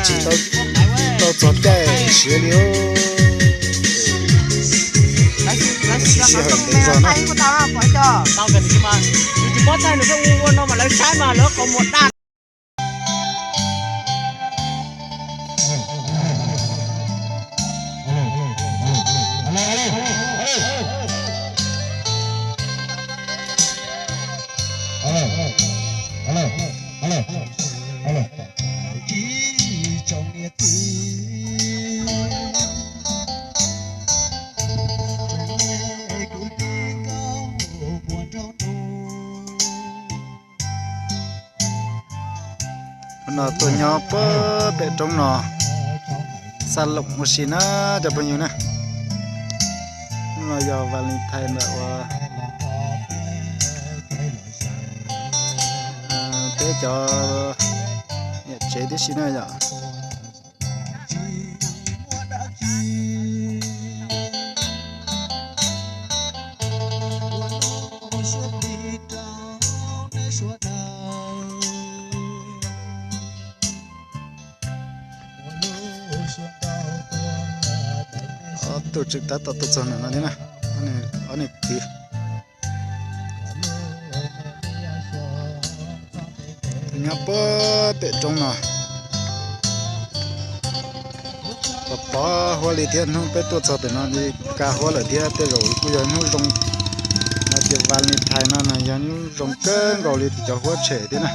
Tsis tau txog caij siav li. Sij hawm ntev zog na. No tuaj nyob puag pem roob no, xa loom ua si na cov phooj ywg na. Hnub no yog Valentine ntawm ua peb cov niam tsev tib si na yom. Ob tug tseem tab tom tuaj txog ntawm no thiab na, ob niam kwv. Nyob puag pem roob no, pov pov huab li thiab. Hnub peb tuaj txog pem no li ka huab lawm thiab. Tej zaum kuj yog hnub zoo, no ces Valentine no na yog hnub zoo kawg nkaus li cov huab tshem thiab na.